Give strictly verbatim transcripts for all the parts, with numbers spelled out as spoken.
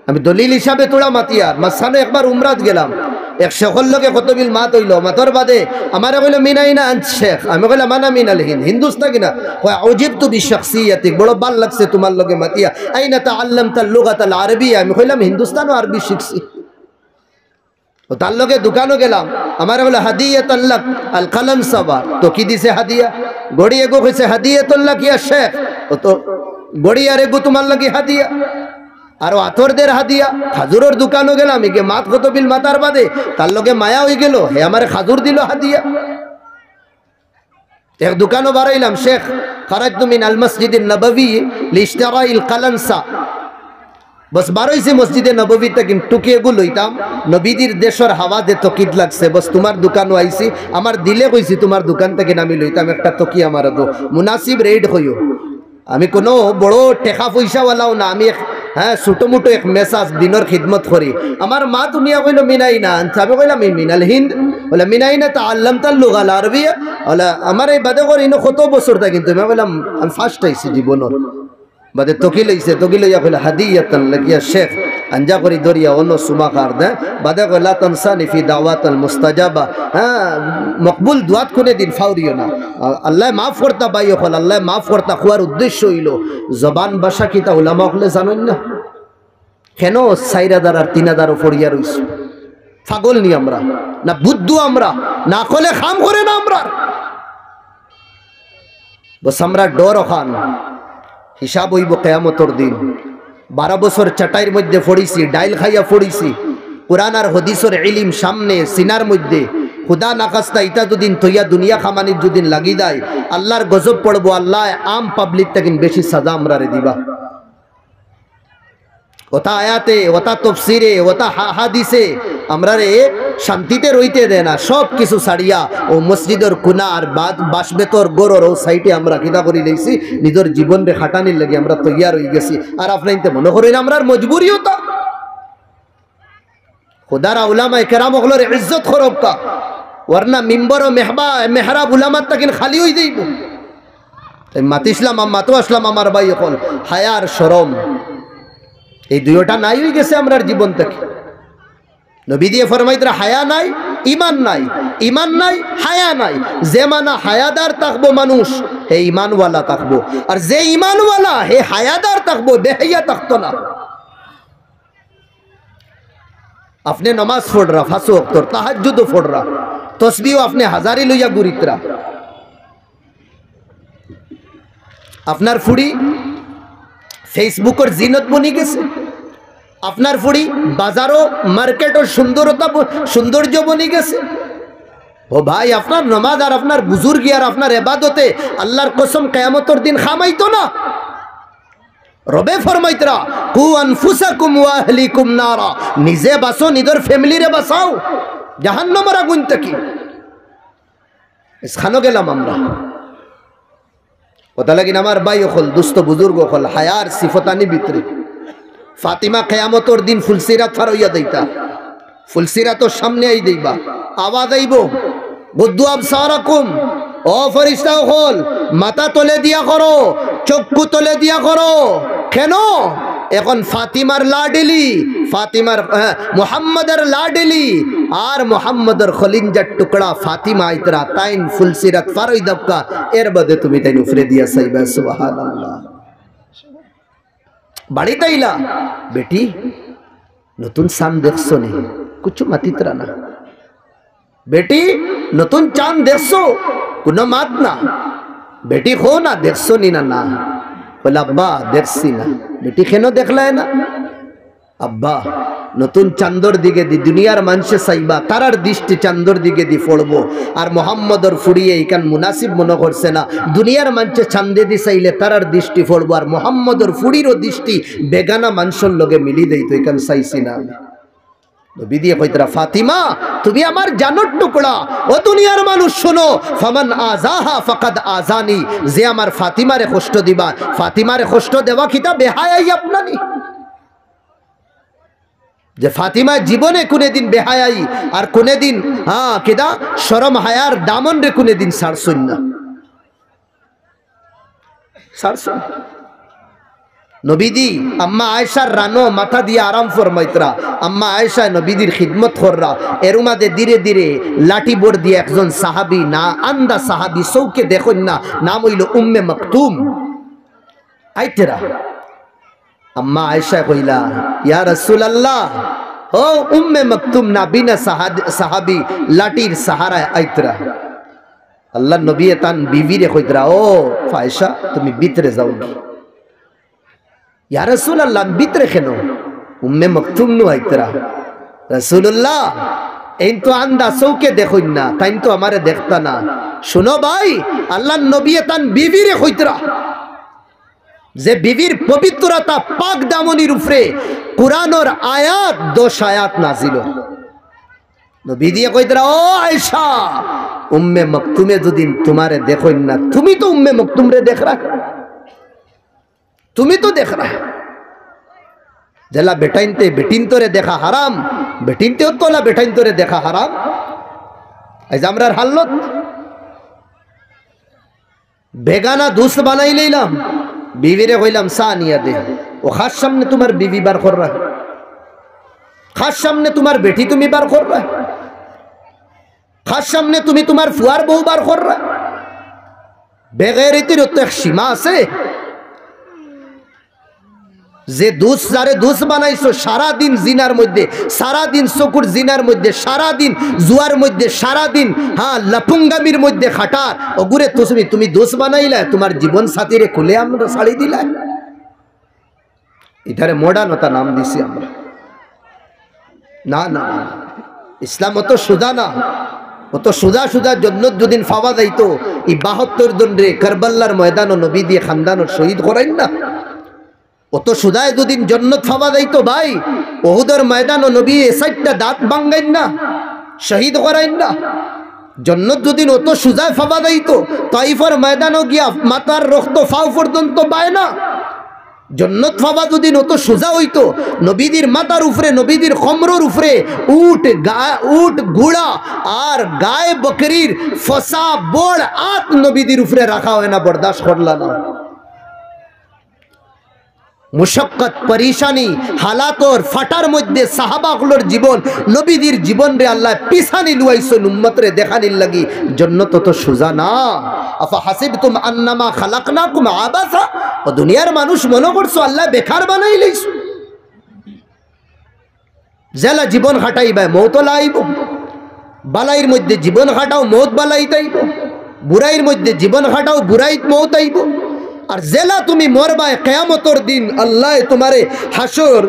আমি দলিল হিসাবে থুড়া মাতিয়ার, মাঝখানো একবার উমরাত গেলাম, এক শেখর লগে কতবিল মাত অইলো, মাতর বাদে আমারে কইলো, "মিন আইনা আনতা শেখ?" আমি কইলাম, "আনা মিনাল হিন্দ।" হিন্দুস্তানি না? কয়, "উজিবতু বিশাখসিয়াতিক, বড় ভালা লাগছে তুমার লগে মাতিয়া। আইনা তাআল্লামতাল লুগাতাল আরবিয়া?" আমি কইলাম, "হিন্দুস্তানো আরবি শিখছি।" ও তার লগে দোকানো গেলাম, আমারে কইলো, "হাদিয়াতাল লাক আল কালানসা।" তো কি দিছে হাদিয়া? ঘড়ি এগু কইছে, "হাদিয়াতাল লাক ইয়া শেখ।" ও তো ঘড়ি আর এগু তুমার লাগি হাদিয়া। আর ও আতর দের হাদিয়া। খাজুরর দোকানো গেলাম, ইগে মাত কতবিল মাতার বাদে তার লগে মায়া অইগেলো, হে আমারে খাজুর দিলো হাদিয়া। এক দোকানো বারাইলাম, "শেখ, খারাজতু মিনাল মসজিদিন নববী লিশতিরাইল কালানসা।" বস, বারইছি মসজিদে নববী থাকি, টুকি এগু লইতাম, নবীজির দেশর হাওয়া যে তকিত লাগছে, বস, তুমার দোকানো আইছি, আমার দিলে কইছি তুমার দোকান থাকি আমি লইতাম একটা তকি, আমারে দেও, মুনাসিব রেট কইও। আমি কুনু বড় টেকা পয়সাওয়ালাও না, আমি এক, হ্যাঁ, ছোটো মোটো এক মেসাজ দিনর খিদমত করি। আমার মাত হুনিয়া কইলো, "মিন আইনা আনতা?" আমি কইলাম, "মি-, মিনাল হিন্দ।" বলে, "মিন আইনা তাআল্লামতাল লুগাল আরবিয়া?" বলে, "আমার এই বাদে করি ইনো কত বছর থাকি, কিন্তু।" আমি কইলাম, "আমি ফার্স্ট আইছি জীবনর।" বাদে তকি লইছে, তকি লইয়া কইলো, "হাদিয়াতান লাক ইয়া শেখ।" আঞ্জা করি ধরিয়া অনো চুমা খার দে। বাদে কয়, "লা তানসানি ফি দাওয়াতাল মুস্তাজাবা।" হ্যাঁ, মকবুল দোয়াত কুনুদিন ফাউরিও না। আ-, আল্লায় মাফ করতা ভাই অকল, আল্লায় মাফ করতা। কওয়ার উদ্দেশ্য অইলো, জবান ভাষা কিতা উলামা অকলে জানইন না? কেনে চাইর হাজার আর তিন হাজারও পড়িয়া রইছইন? পাগল নি আমরা? না বুদ্ধু আমরা? না আকলে কাম করে না আমরার? বস, আমরার ডর অখান, হিসাব অইবো কিয়ামতর দিন। বারো বছর চাটাইর মধ্যে পড়ছি, ডাইল খাইয়া পড়ছি, কুরআন আর হাদিসর ইলিম সামনে সিনার মধ্যে, খুদা নাখাস্তা ইতা যুদি থইয়া দুনিয়া কামানিত যুদি লাগি যায়, আল্লার গজব পড়বো, আল্লায় আম পাবলিক থাকি বেশি সাজা আমরারে দিবা। অতা আয়াতে, অতা তফসিরে, অতা হা-, হাদিসে আমরারে শান্তিতে রইতে দেয় না। সব কিছু ছাড়িয়া অউ মসজিদর কুনা আর বা-, বাঁশ বেতর ঘরর অউ সাইডে আমরা কিতা করি লইছি, নিজর জীবনরে খাটানির লাগি আমরা তৈয়ার অইগেছি। আর আপনাইন্তে মনো করইন আমরার মজবুরি অতা। খুদার উলামায়ে কেরাম অকলর ইজ্জত করউক্কা, ওয়ারনা মিম্বর ও মেহবা-, মেহরাব উলামার থাকি খালি অই যাইবো। তাই মাতিছলাম, আম-, মাতো আছলাম আমার ভাই অকল, হায়া আর শরম, এই দুইওটা নাই অইগেছে আমরার জীবন থাকি। নবীজিয়ে ফরমাইতরা, হায়া নাই, ইমান নাই, ইমান নাই, হায়া নাই। যে মানা হায়াদার থাকবো মানুষ, হে ইমানওয়ালা থাকবো, আর যে ইমানওয়ালা, হে হায়াদার থাকবো, বেহায়া থাকতো না। আপনে নমাজ পড়রা, পাঁচ ওয়াক্তর, তাহাজ্জুদও পড়রা, তসবিও আপনে হাজারি লইয়া ঘুরিতরা। আপনার ফুড়ি Facebook-র জিনত বনি গেছে, আপনার ফুড়ি বাজারও মার্কেটও সুন্দরতা ব-, সৌন্দর্য বনি গেছে। ও ভাই, আপনার নমাজ আর আপনার বুজুর্গি আর আপনার এবাদতে আল্লার কসম কিয়ামতর দিন কাম আইতো না। রবে ফরমাইতরা, "কু আনফুসাকুম ওয়া আহলিকুম নারা", নিজে বাঁচো, নিজর ফ্যামিলিরে বাঁচাও জাহান্নামর আগুন থাকি। ইখানো গেলাম আমরা। অতার লাগি আমার ভাই অকল, দুস্ত বুজুর্গ অকল, হায়ার সিফতানি ভিতরে ফাতিমা কিয়ামতর দিন ফুলসিরাত পার অইয়া যাইতা। ফুলসিরাতর সামনে আই যাইবা, আওয়াজ আইবো, "গুদ্দু আবসারাকুম", ও ফিরিস্তা অকল, মাথা তলে দিয়া করো, চক্ষু তলে দিয়া করো। কেনে? অখন ফাতিমার লাডলি, ফাতিমার, হ্যাঁ, মুহাম্মদর লাডলি, আর মুহাম্মদর কলিজার টুকরা ফাতিমা আইতরা, তাইন ফুলসিরাত পার অই দেউক্কা, এর বাদে তুমি তাইন উপরে দিয়া চাইবা। সুবহানাল্লাহ। বাড়িত আইলা, "বেটি, নতুন চান দেখছো নি?" কুচ্ছু মাতিতরা না। "বেটি, নতুন চান দেখছো?" কুনু মাত না। "বেটি, কও না, দেখছো নি না?" "না।" কইলা, "আব্বা, দেখছি না।" "বেটি, কেনে দেখলায় না?" "আব্বা, নতুন চান্দর দিকেদি দুনিয়ার মানষে চাইবা, তারার দৃষ্টি চান্দর দিকেদি পড়বো, আর মোহাম্মদর ফুড়িয়ে ইখান মুনাসিব মনো করছে না। দুনিয়ার মানষে চান্দেদি চাইলে তারার দৃষ্টি পড়বো, আর মোহাম্মদর ফুড়িরও দৃষ্টি বেগানা মানষর লগে মিলি যাইতো, ইখান চাইছি না আমি।" নবীজিয়ে কইতরা, "ফাতিমা, তুমি আমার জানর টুকরা। ও দুনিয়ার মানুষ, শুনো, ফামান আযাহা ফাকাদ আযানি, যে আমার ফাতিমারে কষ্ট দিবা, ফাতিমারে কষ্ট দেওয়া কিতা বেহায়াই আপনানি?" যে ফাতিমা জীবনে কুনুদিন বেহায়াই আর কুনুদিন, হ্যাঁ, কিতা শরম হায়ার দামনরে কুনুদিন ছাড়ছইন না। ছাড়ছইন। নবীজি আম্মা আয়েশার রানো মাথা দিয়া আরাম ফরমাইতরা। আম্মা আয়েশায় নবীজির খিদমত কররা। এর মাঝে ধীরে ধীরে লাঠি ভর দিয়া একজন সাহাবী, না আন্দা সাহাবী, চউখে দেখইন না, নাম অইলো উম্মে মকতুম, আইতরা। আম্মা আয়েশায় কইলা, "ইয়া রাসূলুল্লাহ, ও উম্মে মকতুম, নাবিনা সাহাদ-, সাহাবী লাঠির সাহারায় আইতরা।" আল্লার নবীয়ে তান বিবিরে কইতরা, "ও ফায়েশা, তুমি ভিতরে যাওগি।" "ইয়া রাসূলুল্লাহ, আমি ভিতরে কেনে?" উম্মে মকতুম নু আইতরা। "রাসূলুল্লাহ, এইন তো আন্দা, চউখে দেখইন না, তাইন তো আমারে দেখতা না।" শুনো ভাই, আল্লার নবীয়ে তান বিবিরে কইতরা, যে বিবির পবিত্রতা, পাক দামনির উপরে কোরআনর আয়াত, দশ আয়াত নাজিল অয়। নবীজিয়ে কইতরা, "ও আয়েশা, উম্মে মকতুমে যুদি তুমারে দেখইন না, তুমি তো উম্মে মকতুমরে দেখরায়, তুমি তো দেখরায়।" যেলা বেটাইন্তে বেটিন্তরে দেখা হারাম, বেটিন্তে অতলা বেটাইন্তরে দেখা হারাম। আইজ আমরার হালত বেগানা দুস্ত বানাইলাইলাম, বিবিরে কইলাম, "চা আনিয়া দে।" ও কার সামনে তুমার বিবি বার কররায়? কার সামনে তুমার বেটি তুমি বার কররায়? কার সামনে তুমি তুমার ফুয়ার বউ বার কররায়? বেগেরতির তো এক সীমা আছে। যে দুস্ত, যারে দুস্ত বানাইছো, সারা দিন জিনার মধ্যে, সারা দিন চকুর জিনার মধ্যে, সারা দিন জুয়ার মধ্যে, সারা দিন, হ্যাঁ, লাফুঙ্গামির মধ্যে খাটার, অগুরে তুমি, তুমি দুস্ত বানাইলায়, তুমার জীবন সাথীরে খুলে আমরারে ছাড়ি দিলায়। ইতারে modern অতা নাম দিছি আমরা। না, না, না, না। ইসলাম অত সুজা না। অত সুজা সুজা জন্নত যুদিন পাওয়া যাইতো, ই বাহাত্তর জনরে কারবাল্লার ময়দানো নবীজিয়ে খান্দানো শহীদ করাইন না। অত সুজায় যুদিন জন্নত পাওয়া যাইতো ভাই, উহুদর ময়দানো নবীয়ে চাইরটা দাঁত ভাঙ্গাইন না, শহীদ করাইন না। জন্নত যুদিন অত সুজায় পাওয়া যাইতো, তাইফর ময়দানো গিয়া মাথার রক্ত পাও পর্যন্ত বায় না। জন্নত পাওয়া যুদিন অত সুজা অইতো, নবীজির মাথার উপরে, নবীজির কমরর উপরে উট, গা-, উট, ঘুড়া আর গায়ে বকরির ফসা বড় আত নবীজির উপরে রাখা অয় না, বরদাস্ত করলা না। মুশাক্কাত, পেরেশানি, হালাতর ফাটার মধ্যে সাহাবা অকলর জীবন, নবীজির জীবনরে আল্লায় পিছানি লুয়াইছইন উম্মতরে দেখানির লাগি। জন্নত অত সুজা না। আফা হাসিবতুম আন্নামা খালাকনাকুম আবাসা, ও দুনিয়ার মানুষ মনো করছো আল্লায় বেকার বানাইলাইছইন? যেলা জীবন খাটাইবায়, মউত অলা আইবো। বালাইর মধ্যে জীবন খাটাও, মউত বালাইত আইবো। বুরাইর মধ্যে জীবন খাটাও, বুরাইত মউত আইবো। আর যেলা তুমি মরবায়, কিয়ামতর দিন আল্লায় তুমারে হাশর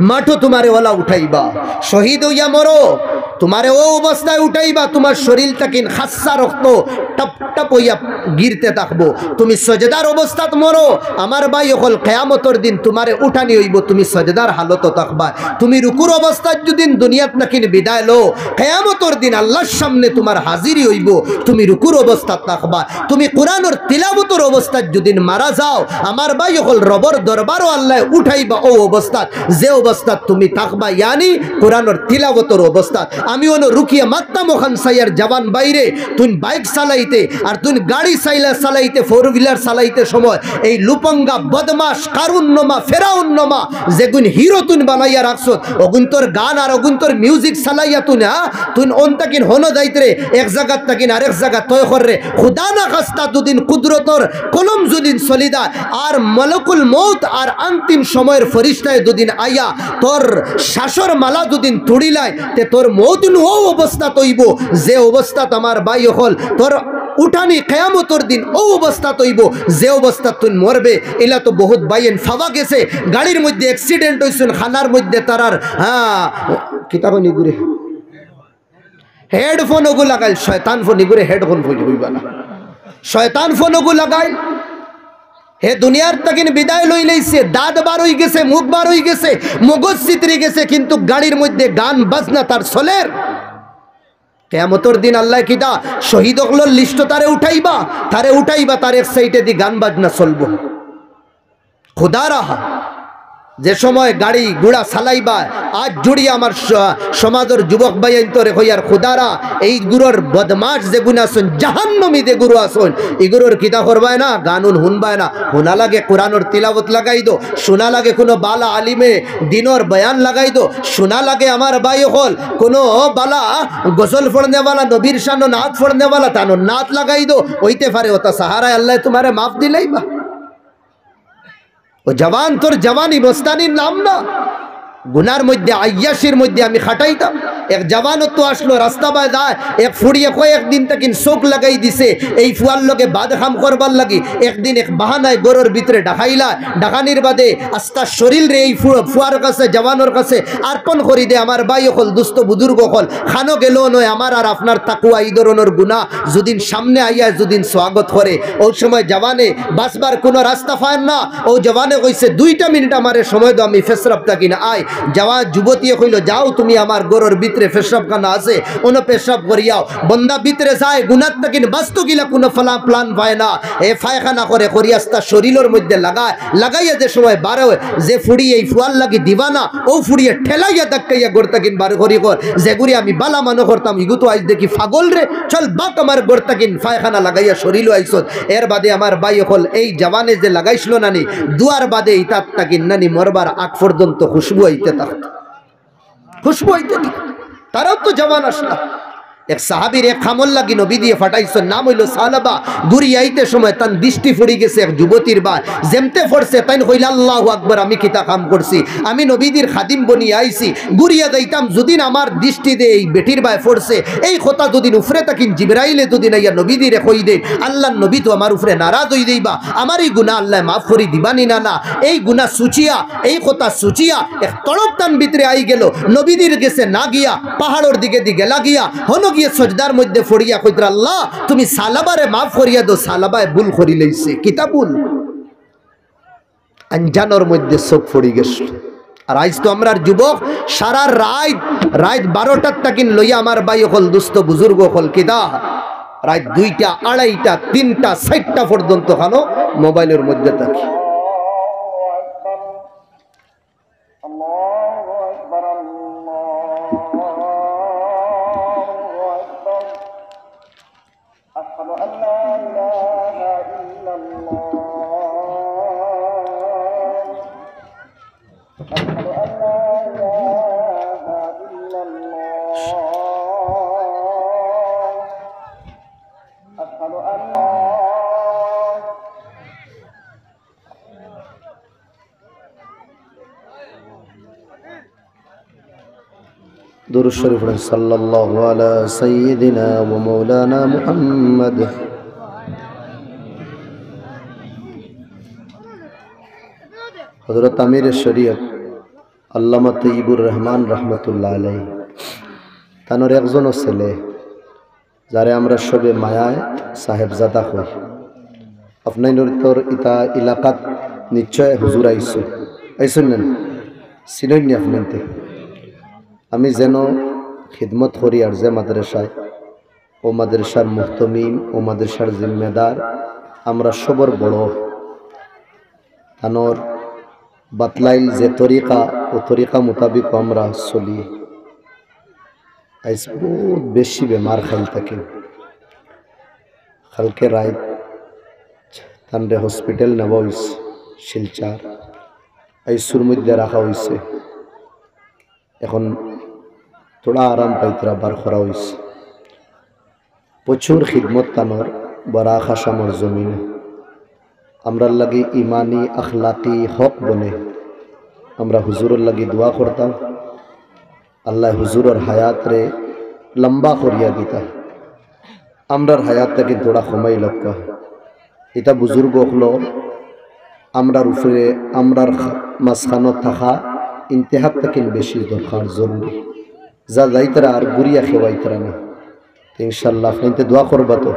মাঠো তুমারে অলা উঠাইবা। শহীদ অইয়া মরো, তুমারে অউ অবস্থায় উঠাইবা, তুমার শরীল থাকিন খাসা রক্ত টপ টপ অইয়া গিরতে থাকবো। তুমি সজদার অবস্থাত মরো, আমার ভাই অকল, কিয়ামতর দিন তুমারে উঠানি অইবো, তুমি সজদার হালতো থাকবায়। তুমি রুকুর অবস্থাত যুদিন দুনিয়াত থাকিন বিদায় লও, কিয়ামতর দিন আল্লার সামনে তুমার হাজিরি অইবো, তুমি রুকুর অবস্থাত থাকবায়। তুমি কোরআনর তিলাওতর অবস্থাত যুদিন মারা যাও, আমার ভাই অকল, রবর দরবারো আল্লায় উঠাইবা অউ অবস্থাত, যে অবস্থাত তুমি থাকবায়, ইয়ানি কোরআনর তিলাওতর অবস্থাত। আমি অনো রুকিয়া মাততাম অখান চাইয়ার জওয়ান ভাইরে, তুইন বাইক চালাইতে আর তুইন গাড়ি চাইলা চালাইতে, four wheeler চালাইতে সময় এই লুফাঙ্গা, বদমাশ, কারুন নমা, ফেরাউন নমা, যেগুইন হিরো তুইন বানাইয়া রাখছত, অগুইন্তর গান আর অগুইন্তর music চালাইয়া তুইন, হ্যাঁ, তুইন অন থাকিন হনো যাইতরে, এক জাগাত থাকিন আরেক জাগা তয় কররে। খুদা না খাস্তা যুদিন কুদরতর কলম যুদিন চলি যায়, আর মালাকুল মউত আর অন্তিম সময়র ফিরিস্তায় যুদিন আইয়া তোর শ্বাসর মালা যুদিন তুড়িলায়, তে তোর মউত নু অউ অবস্থাত অইবো, যে অবস্থাত আমার ভাই অকল, তোর উঠানি কিয়ামতর দিন অউ অবস্থাত অইবো, যে অবস্থাত তুইন মরবে। ইলা তো বহুত ভাইয়াইন পাওয়া গেছে, গাড়ির মধ্যে accident অইছইন, খানার মধ্যে তারার, হ্যাঁ, কিতা কইন ইগুরে? Headphone অগু লাগাইল, শয়তান ফোন, ইগুরে headphone ফোন কইবা না। শয়তান ফোন অগু লাগাইল। হে দুনিয়ার থাকিন বিদায় লইলাইছে, দাঁত বার অইগেছে, মুখ বার অইগেছে, মগজ ছিতরি গেছে, কিন্তু গাড়ির মধ্যে গান বাজনা তার চলের। কিয়ামতর দিন আল্লায় কিতা শহীদ অকলর list-ও তারে উঠাইবা, তারে উঠাইবা, তার এক side-এ দি গান বাজনা চলবো। খুদা রাহা। যে সময় গাড়ি ঘোড়া চালাইবা, আত জুড়িয়া আমার স-, সমাজর যুবক ভাইয়াইন্তরে কইয়ার, খুদারা, এইগুরর বদমাশ যেগুন আছইন, জাহান্নমী যেগুরু আছইন, ইগুরর কিতা করবায় না, গান উন হুনবায় না। হুনা লাগে কোরআনর তিলাওত লাগাই দেও, হুনা লাগে কুনু বালা আলিমে দিনর বয়ান লাগাই দেও, হুনা লাগে আমার ভাই অকল কুনু বালা গজল পড়নেওয়ালা, নবীর শানো নাত পড়নেওয়ালা, তানর নাত লাগাই দেও, অইতে পারে অতা সাহারায় আল্লায় তুমারে মাফ দিলাইবা। ও জওয়ান, তোর জওয়ানি মস্তানির নাম না। গুনার মধ্যে, আইয়াসির মধ্যে আমি খাটাইতাম। এক জওয়ানত্ত আছলো, রাস্তা বায় যায়, এক ফুড়িয়ে কয়েক দিন থাকি চউখ লাগাই দিছে, এই ফুয়ার লগে বাদ কাম করবার লাগি। একদিন এক বাহানায় ঘরর ভিতরে ডাকাইলা, ডাকানির বাদে আস্তা শরীলরে এই ফু-, ফুয়ার কাছে, জওয়ানর কাছে অর্পণ করি দে। আমার ভাই অকল, দুস্ত বুজুর্গ অকল, খানো গেল নয়, আমার আর আপনার তাকুয়া ই ধরনর গুনা যুদিন সামনে আইয়া যুদিন স্বাগত করে, অউ সময় জওয়ানে বাঁচবার কুনু রাস্তা পায় না। অউ জওয়ানে কইছে, "দুইটা মিনিট আমারে সময় দেও, আমি পেশরাব থাকি না আই।" জওয়ান যুবতীয়ে কইলো, "যাও, তুমি আমার ঘরর ভিতরে পেশরাবখানা আছে, অনো পেশরাব করি আও।" বন্দা ভিতরে যায়, গুনার থাকি বাঁচতো গিলা কুনু ফালা প্ল্যান পায় না। এ পায়খানা করে করি আস্তা শরীলর মধ্যে লাগায়, লাগাইয়া যে সময় বার অয়, যে ফুড়ি এই ফুয়ার লাগি দিবানা, অউ ফুড়িয়ে ঠেলাইয়া ধাক্কাইয়া ঘর থাকি বার করি কর, যেগুরে আমি বালা মনো করতাম, ইগু তো আইজ দেখি পাগল রে, চল বাক আমার ঘর থাকি, পায়খানা লাগাইয়া শরীলো আইছত। এর বাদে আমার ভাই অকল, এই জওয়ানে যে লাগাইছলো নানি, দুয়ার বাদে ইতার থাকি নানি মরবার আগ পর্যন্ত খুশবু আইতে থাকতো, খুশবু আইতে থাকতো। তারাও তো জওয়ান আছলা। এক সাহাবীর এক কামর লাগি নবীজিয়ে পাঠাইছইন, নাম অইলো সালাবা। ঘুরি আইতে সময় তান দৃষ্টি পড়ি গেছে এক যুবতীর বায়, যেমতে পড়ছে তাইন কইলা, "আল্লাহু আকবার, আমি কিতা কাম করছি, আমি নবীজির খাদিম বনিয়া আইছি, ঘুরিয়া যাইতাম, যুদিন আমার দৃষ্টিতে এই বেটির বায় পড়ছে, এই কথা যুদিন উপরে থাকি জিবরাইলে যুদিন আইয়া নবীজিরে কই দেইন, আল্লাহর নবী তো আমার উপরে নারাজ অই যাইবা, আমার এই গুনা আল্লায় মাফ করি দিবানি না, না, এই গুনা সুচিয়া, এই কথা সুচিয়া।" এক তড়প তান ভিতরে আই গেল, নবীজির গেছে না গিয়া পাহাড়র দিকেদি গেলা গিয়া, হনো গিয়া সজদার মধ্যে পড়িয়া কইতরা, "আল্লাহ, তুমি সালাবারে মাফ করিয়া দেও, সালাবায় ভুল করিলাইছে।" কিতা ভুল? আঞ্জানর মধ্যে চউখ পড়ি গেছে। আর আইজ তো আমরার যুবক সারা রাইত, রাইত বারোটার থাকি লইয়া আমার ভাই অকল, দুস্ত বুজুর্গ অকল, কিতা রাইত দুইটা, আড়াইটা, তিনটা, চাইরটা পর্যন্ত খানো মোবাইলর মধ্যে থাকি। الله أكبر، الله أكبر. أشهد أن لا إله إلا الله. أشهد أن لا إله إلا الله. أشهد أن لا দুরূদ শরীফ পড়েন, সাল্লাল্লাহু আলা সাইয়্যিদিনা ওয়া মাওলানা মুহাম্মদ। হযরত আমিরে শরীয়ত আল্লামা তৈয়বুর রহমান রহমতুল্লাহ আলাইহি, তানর একজনও ছেলে, যারে আমরা সবে মায়ায় সাহেবজাদা কই। আপনাইনতর ইতা এলাকাত নিশ্চয় হুজুর আইছইন, আইছইন না? চিনইন নি আপনাইনতে? আমি যেন খিদমত করি আর যে মাদ্রাসায়, অউ মাদ্রাসার মুহতমিম, অউ মাদ্রাসার জিম্মেদার, আমরা সবর বড়। তানর বাতলাইল যে তরিকা, অউ তরিকা মোতাবিক আমরা চলি। আইজ বউত বেশি বেমার খাইল থাকি। কালকে রাইত তানরে হসপিটাল নেওয়া অইছে শিলচর, আইসিইউর মধ্যে রাখা অইছে। এখন থুড়া আরাম পাইতরা, বার করা অইছে। প্রচুর খিদমত তানর বরাক আসামর জমিনে। আমরার লাগি ইমানি, আখলাকি, হক বনে। আমরা হুজুরর লাগি দোয়া করতাম, আল্লায় হুজুরর হায়াতরে লম্বা করিয়া দিতা, আমরার হায়াতটা কিন্তু থুড়া কমাই লউক্কা। ইতা বুজুর্গ অকল আমরার উপরে, আমরার মাঝখানো থাকা ইন্তেহাত থাকি বেশি দরকার, জরুরি। যা যাইতরা আর ঘুরিয়া কেউ আইতরা না। ইনশাআল্লাহ, আপনাইনতে দোয়া করবা তো?